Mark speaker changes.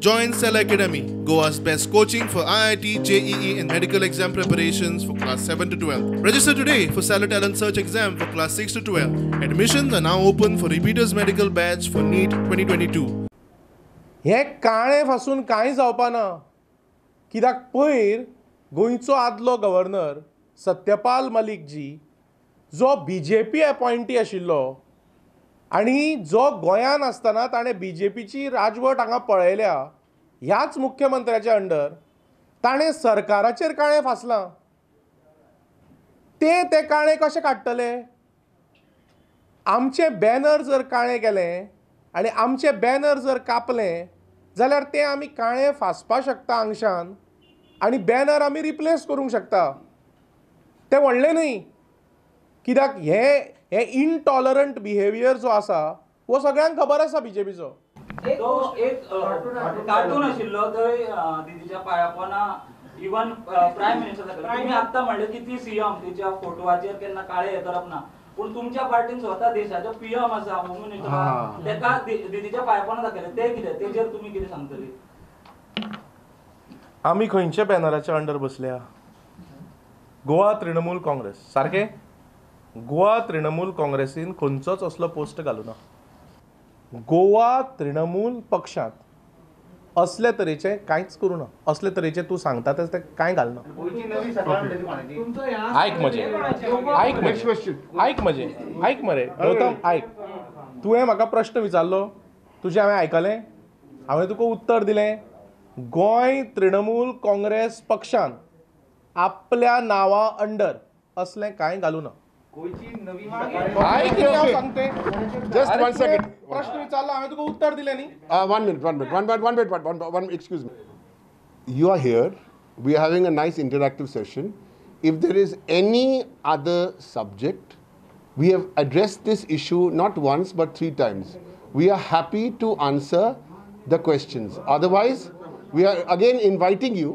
Speaker 1: Join Cell Academy, Goa's best coaching for IIT, JEE and medical exam preparations for class 7 to 12. Register today for Stellar Talent Search exam for class 6 to 12. Admissions are now open for repeaters medical batch for NEET 2022.
Speaker 2: हे काळें फासून कांय जावपा ना, कित्याक पयर गोंयचो आदलो governor Satyapal Malik जी जो बीजेपी अपॉयंटी आशिल्लो आनी जो गोंयान आसतना ताणें बीजेपीची राजवट हांगा पळयल्या ह्याच मुख्यमंत्र्याच्या अंडर, ताणें सरकाराचेर काळें फासलां. ते ते काळें कशें काडटले? आमचें बॅनर जर काळें गेलें आनी आमचें बॅनर जर कापलें जाल्यार तें आमी काळें फासपाक शकता आंगशान आनी बॅनर आमी रिप्लेस करूंक शकता. तें व्हडलें न्हय, कित्याक हें हे इनटॉलरंट बिहेवियर जो आसा हो सगळ्यांक खबर आसा बीजेपीचो.
Speaker 3: तो एक कार्टून आशिल्लो थंय दिदीच्या पांयापोना इवन प्रायम मिनिस्टर दाखयलो. तुमी आत्तां म्हणलें की ती सीएम तिच्या फोटवाचेर केन्ना काळे हे करप ना, पूण तुमच्या पार्टीन स्वता देशाचो पीएम आसा, होम मिनिस्टर, तेका दिदीच्या पांयापोना दाखयलें, तें कितें, तेजेर तुमी कितें सांगतली?
Speaker 2: आमी खंयच्या बॅनराच्या अंडर बसल्या? गोवा तृणमूल काँग्रेस. सारकें, गोवा तृणमूल काँग्रेसीन खंयचोच असलो पोस्ट घालूना. गोवा तृणमूल पक्षांत असले तरेचें कांयच करूं ना, असले तरेचें तूं सांगता तें कांय घालना. आयक म्हजें, आयक म्हजें, आयक म्हजें, आयक मरे गौतम, आयक. तुवें म्हाका प्रश्न विचारलो, तुजें हांवें आयकलें, हांवें तुका उत्तर दिलें. गोंय तृणमूल काँग्रेस पक्षान आपल्या नांवा अंडर असलें कांय घालूं ना.
Speaker 4: Just 1 second.
Speaker 2: प्रश्न विचारला, हांवें तुका उत्तर दिलें न्ही.
Speaker 4: 1 minute, 1 minute, 1 minute, 1 minute, 1 1 excuse me. You are here. We are having a nice interactive session. If there is any other subject, we have addressed this issue not once but 3 times. We are happy to answer the questions. Otherwise, we are again inviting you